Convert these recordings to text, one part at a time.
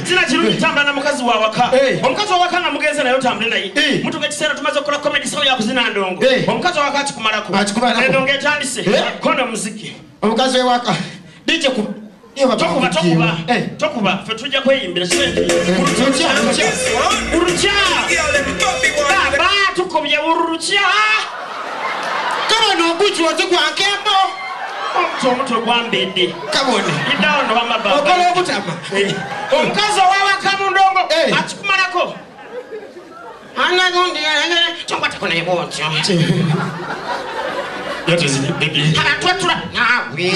Sina kirungi tambula na mukazi wawaka. Omukazi wawaka nga mugenze naye otambule naye. Mutuka ekiseera tumaze okukola comedy sawo yakuzina ndongo. Omukazi wawaka akikumalako. Endongo etandise. Kono muziki. Omukazi wewaka. DJ ku tokuba tokuba. Tokuba ffe tujja kweyimbira Urutya. Urutya. Baba tukobye urutya. Kabona oguki watigwankembo. Omutwe gwambedde. Kabone. Idawano wamababa. Okola obutama. Omukazi owawaka mu ndongo akikumalako. Anagundi tokwatako naye bwotyo. Yatuzine baby. Abantu batula naawe.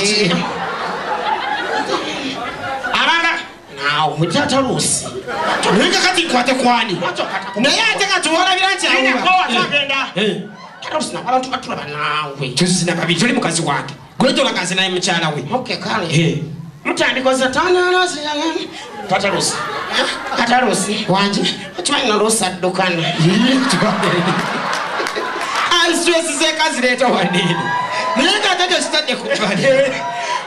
Abanga naawe taata Lucy. Naye kati nkwate kwani? Naye ate kati walabira nti awo. Agenda. Taata Lucy abantu batulaba naawe. Tuzina babiri toli mukazi wange. Gwetola kazi naye mukyala we. Okay, kale. Mutandikoza tana Lucy. Taata Lucy. Taata Lucy. Wanje. Okimanyi na Lucy addukana. Stress zekazireeta wanene. Naye nga ate kitadde ku bbali.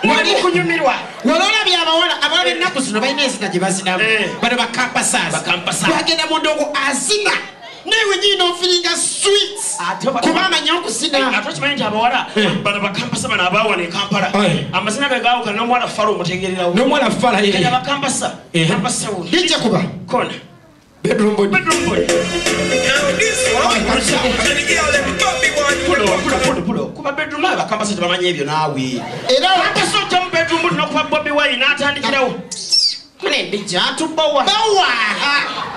Wali kunyumirwa. Walolabye abawala abawala ennaku zino balina enzina gye bazinamu. Bano bakampasas. Bagenda mu ndongo azina. Naye wenyini ofiringa sweet. Kuba amanyi okuzina. Ate okimanyi nti abawala bano bakampasa bano abaawana e Kampala. Amazina ge gaawukana n'omuwala Fala omutegeererawo. N'omuwala Fala ye. Kati abakampasa. Kampasa wuno. Dijja kuba. Kona. Bedroom body. Bedroom body. Now this one, pulo pulo. Kuba bedroom aba kampasa tebamanyi ebyo naawe. Era kampasa ojja mu bedroom body n'okuba Bobi Wine n'atandikirawo. Mune dijja atubawa. Bawa.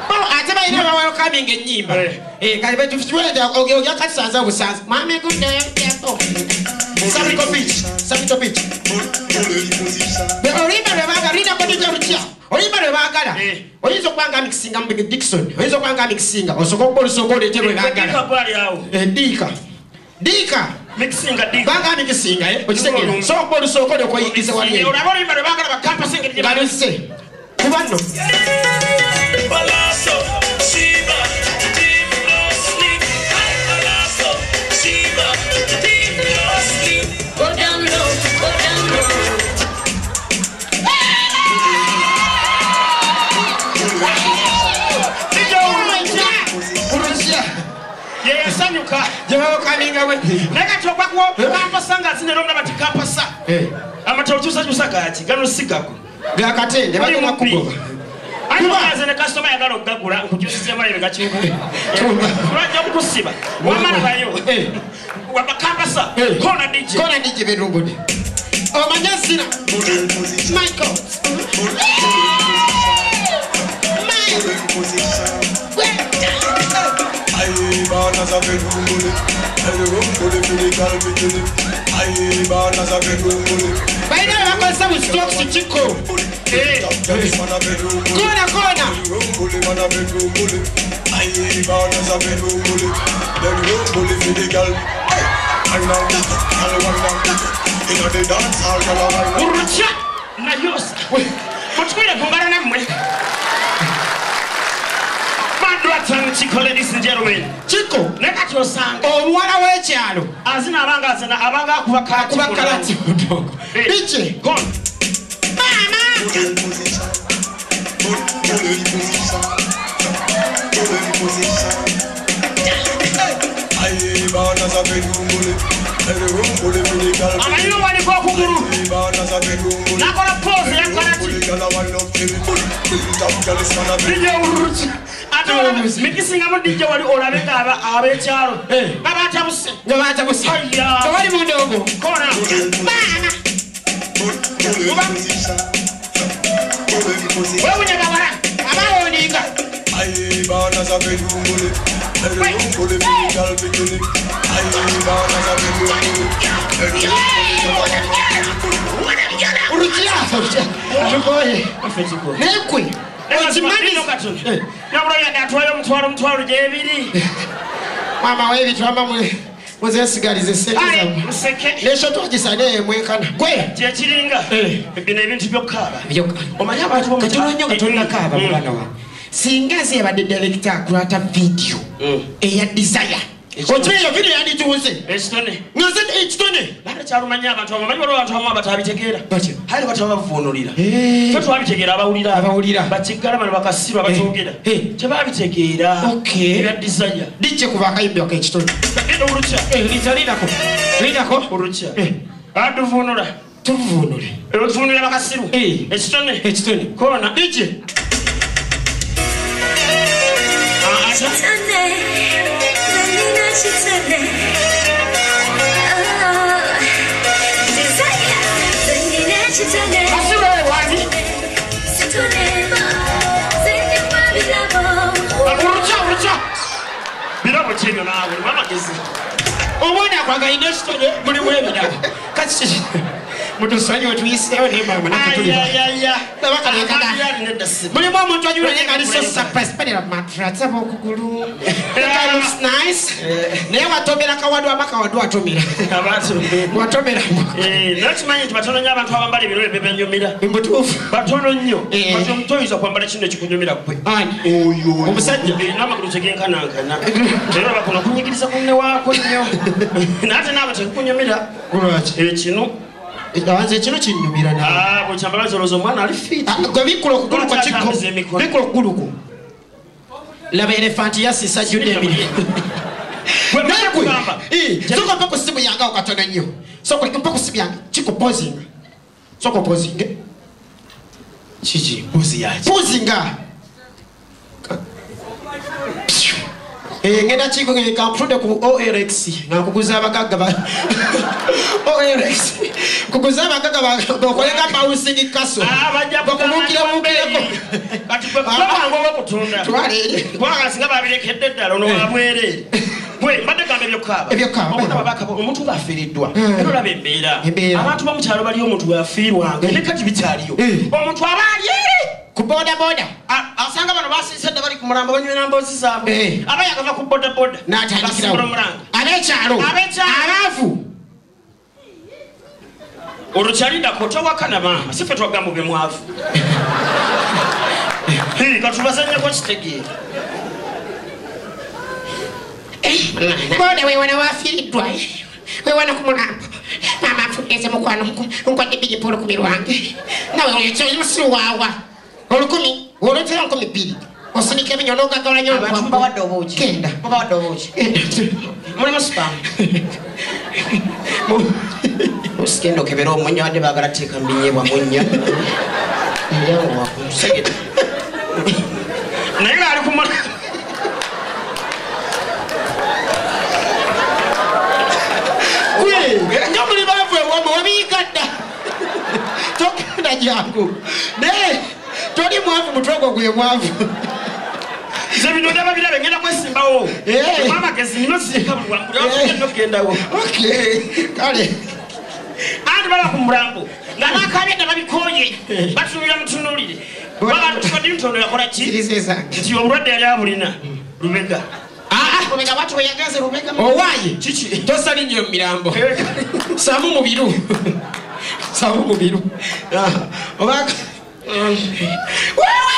Bawa ate balina bawelcoming ennyimba. Kale betufiwenda ogya katisanza obusanza. Mwami gudde yako. Sabito beach. Sabito beach. Oluyimba lwe baagala lulina kodija lutya. Oluyimba lwe baagala. Oyinza okuba nga mixinga mu Dixon. Oyinza okuba nga mixinga. Osooka okuba olusooka oleete lwe baagala. Diika gwali awo. Diika. Diika. Mixinga diika. Banga mixinga okitegeera. Sooka okuba olusooka olyoke oyingize wali eno. Olaba oluyimba lwe baagala bakampasa engeri gye baluse. Kuba nno. Go down low, go down low. Yeyasanyuka. Naye kati ogwakuwo kampasa ng'azina era omulaba nti kampasa. Amata okyusakyusa gaki gano si gago. Gakatende bagenda kugoba. Anti omukazi ne kasitoma ayagala okugagula nkukyusizeemu alabe gakyuka. Lwajja okukusiba. Wamala bayo. Kampasa. Kona DJ. Kona DJ bedroom body. Omanya zina. Michael. Balina bakozesa bu stocks kiko. Kona kona. Urutya nayosa. Mutukwire ku ngalo nammwe. Chiko, ladies and gentlemen. Chiko, naye osanga omuwala w'ekyalo azina abanga azina abanga akuba kalati. Biki? Gone. Mama. Amanyi waliko okugulu. Nakola pose ya kalati. DJ Uruchi. Ate mikisingamu DJ wali olabe nga ab'ekyalo. Babatabuse. Nga batabuse. Tewali mu ndongo. Kona. Mama. Wewunya bawala. Abawoninga. Urutya. Tukoye. Naye ggwe. Atwala omutwalo gyebiri. Maama w'ebintu wamma muzeesigalize ssente zammwe. N'ekyo twagisane emwenkana. Gwe. Kyekiringa. Bino ebintu by'okukaaba. Omanyi abantu b'omu Katono nnyo nga tonnakaaba muganda wange. Singa nze yabadde director akwata video eya Desire. Okimanyi video yandituuse. Ekitone. Nze ekitone. Bana kyalumanya abantu abamanyi waliwo abantu abamu abatabitegeera. Hali batabavvuunulira. Ffe twabitegeera abawulira. Abawulira. Bakiggala bano bakasiru abakyogera. Tebabitegeera. Okay. Ebya desire. Dijje kuva akayimbi ako ekitone. Genda olukya. Linako. Linako. Olukya. Atuvvuunula. Tuvuunule. Otuvuunulira bakasiru. Ekitone. Ekitone. Koona. Dijje. Birabo ki ebyo naawe olimu amagezi. Omwana akwagalina ekitone mulimu ebirabo. Kati mutusonyiwe tuyiseewo naye maama naffe tuli. Mulimu omuntu anyula naye nga ali so surprised. Panera matras ab'okugulu. That looks nice. Naye watomera kawadu ama kawadu watomera. Watomera. Naye kimanyi nti batono nnyo abantu abambala ebiro ebyo byenyumira. Mbutuufu. Batono nnyo. Kati omuntu oyinza kwambala kino ekikunyumira ggwe. Ani? Oyo. Omusajja. N'amagulu tegenkanankana. Era olaba kuno kunyigiriza kunne waako nnyo. Naye ate naawe tekukunyumira. Lwaki? Ekinu. Nze kino kinnyumira naawe. Bw'okyambala olowooza omwana ali fiiti. Gwe bikkula okugulu kwa kikko. Bikkula okugulu kwo. Laba elefanti yasisa ajjudde emirimu. Naye gwe, sooka mpa ku ssimu yange awo katono nnyo. Sooka mpa ku ssimu yange, kikupozinga. Sooka opozinge. Kiki? Pozi yaki? Pozinga. Ngenda kankutunde ku OLX nga nkuguza abagagga ba OLX nkuguza abagagga bakole nga bouncing castle. Bakubuukireko. Kati gwe kubanga obw'okutunda. Twala eri. Kubanga singa babirekedde ddala ono wabwereere. Gwe mbadde gamba ebyokukaaba. Ebyokukaaba. Omuntu ng'afiiriddwa. Era olaba embeera. Abantu b'omu kyalo baliyo omuntu bw'afiirwanga ne kati bikyaliyo. Omuntu aba ali eri. Ku boda boda. Asanga bano basiise dda bali ku mulambo banywera mboozi zaabwe. Aba yakava ku boda boda. N'atandikirawo. Ab'ekyalo. Abaavu. Olwo kyalindako towakana maama si ffe twagamba obe mwavu. Katubazannyeko kitegeera. Boda weewana wafiiriddwa. Weewana ku mulambo. Maama afudde nze mukwano nkwadde bigi olukumi lwange. Nawe musiru waawa. 1000 olwetera 2000 osindika ebinyo n'ogagala nnyo. Abantu mbawadde obuugi. Genda. Mubawadde obuugi. Mulimu sipamu. Osigenda okebera omunnyo wadde baagala teeka mu binyeebwa munnyo. Naye ng'ali ku Gwe nga muli baavu ewamwe wabiyiga dda. Togenda jangu. Naye toli mwavu mutwe gwo gwe mwavu. Nze bino ndaba birabe ngenda kwesimbawo. Amagezi nino sirika buli wangu. Ngenda okugendawo. Okay. Kale. Anti baba ku mulambo nga n'akaabye dda babikooye batunuulira mutunuulire. Baba ntono yakola ki? Nti obulwadde yali abulina Lubega. Lubega bw'atyo bwe yagenze Lubega. Owaaye kiki? Tosali nnyo mu mirambo. Saamu mu biru. Saamu mu biru. Oba wewe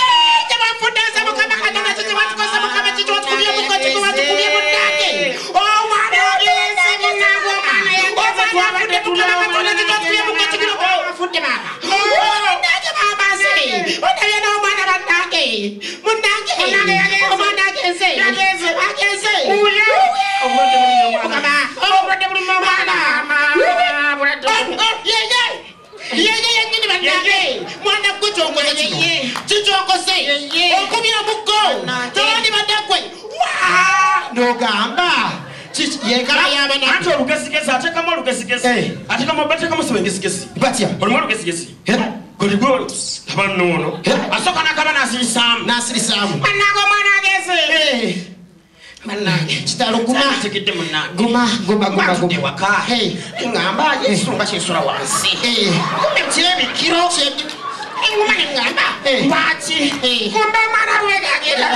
tebafudde nze Mukama Katonda kiki watukoze Mukama kiki watukubye muggo kiki watukubye munnange. Omwana yagenze munnange omwana yagenze afudde Mukama Katonda kiki watukubye muggo kiki afudde maama. Munnange maama nze ondabye n'omwana bannange munnange omwana agenze agenze. Mukama obulwadde buli mwana. Yeye yennyini bannange mwana gwe kyonkoze kino kikyonkoze okubye omuggo tewandibadde gwe n'ogamba yenkala y'abana. Anti olugezigezi ateekamu olugezigezi ateekamu bateekamu siba engezigezi batya olimu olugezigezi gwe aba nno asooka n'akaba n'asirisaamu n'asirisaamu bannange omwana agenze. Bannange kitalo guma tegedde munnange guma guma guma guma waka ngamba ekisumba kyensula wansi kumbe kyebikiro enguma nengamba lwaki kumbe omwana Lubega agenda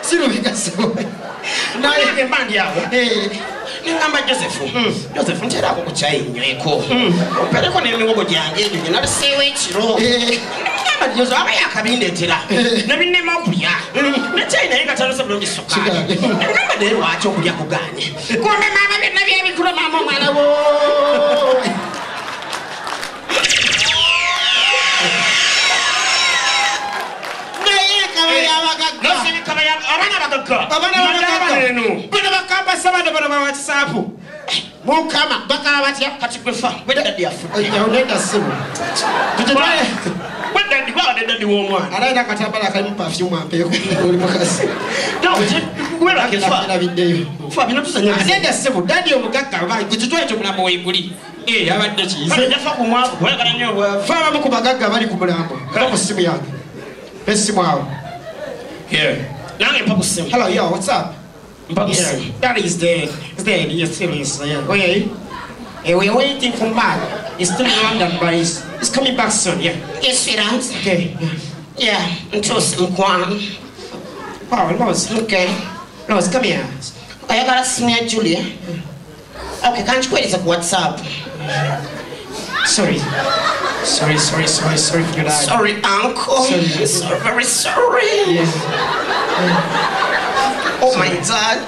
si Lubega siwe nange mba ndi awo nengamba Joseph Joseph nteerako ku kyayi nnyweko ompereko n'emiwogo gyange egyo gye naliseewo ekiro. Nengamba Jozo aba yakabindeetera ne binnema okulya nekyayi naye nga tanuse bulungi sukaali. Nengamba naye lwaki okulya kugaanye? Kumbe maama byonna byebikula maama omwana wo. Bano bakambasa bano bano bawatisaapu mukama bakaba batya kati gwe fa gwe daddy afudde. Nedda ssimu gwe daddy gwe daddy w'omwana alina akatambala akalimu perfume ampeeko oli mukazi fa bino tuzanya. Nedda ssimu daddy omugagga gwe kitwale kyomulamu w'enguli abadde kiyize jafa ku mwavu oyagala nnyo obwavu. Fa abamu ku bagagga bali ku mulambo va ku ssimu yange essimu awo. Nange mpa ku ssimu. Hello, yo, what's up? Mpa ku ssimu. Daddy is dead. He's dead. He's still is. Yeah. Okay. We're waiting for Mark. He's still in London, but he's coming back soon. Yeah. Yes, sweetheart. Okay. Yeah. Ntuuse mukwano. Oh, Rose. Okay. Rose, come here. Oyagala ssimu ya Julia? Okay, kanchikuweereza ku WhatsApp. Sorry. Sorry, sorry, sorry, sorry for your dad. Sorry, uncle. Sorry. Sorry, very sorry. Yes. Oh, my dad.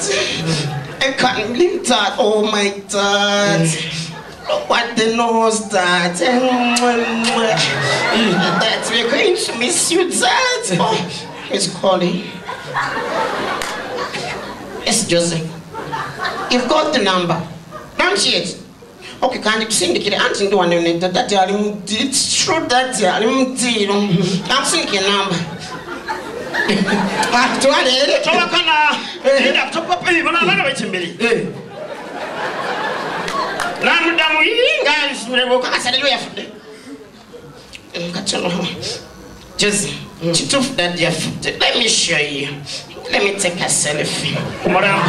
I can't believe that. Oh, my dad. Look what the nose, dad. Dad, we're going to miss you, dad. Oh, he's calling. It's Joseph. You've got the number, don't you? Okay, kandi kusindikire anti ndi wanene daddy ali mudi. It's true daddy ali mudi. I'm thinking number. Ah, twale tobakana. Enda topapa bana bana bakimbiri. Namudamu nga nsumire kakasa lero yafudde. Katono. Just kituufu daddy yafudde. Let me show you. Let me take a selfie. Kumulambo.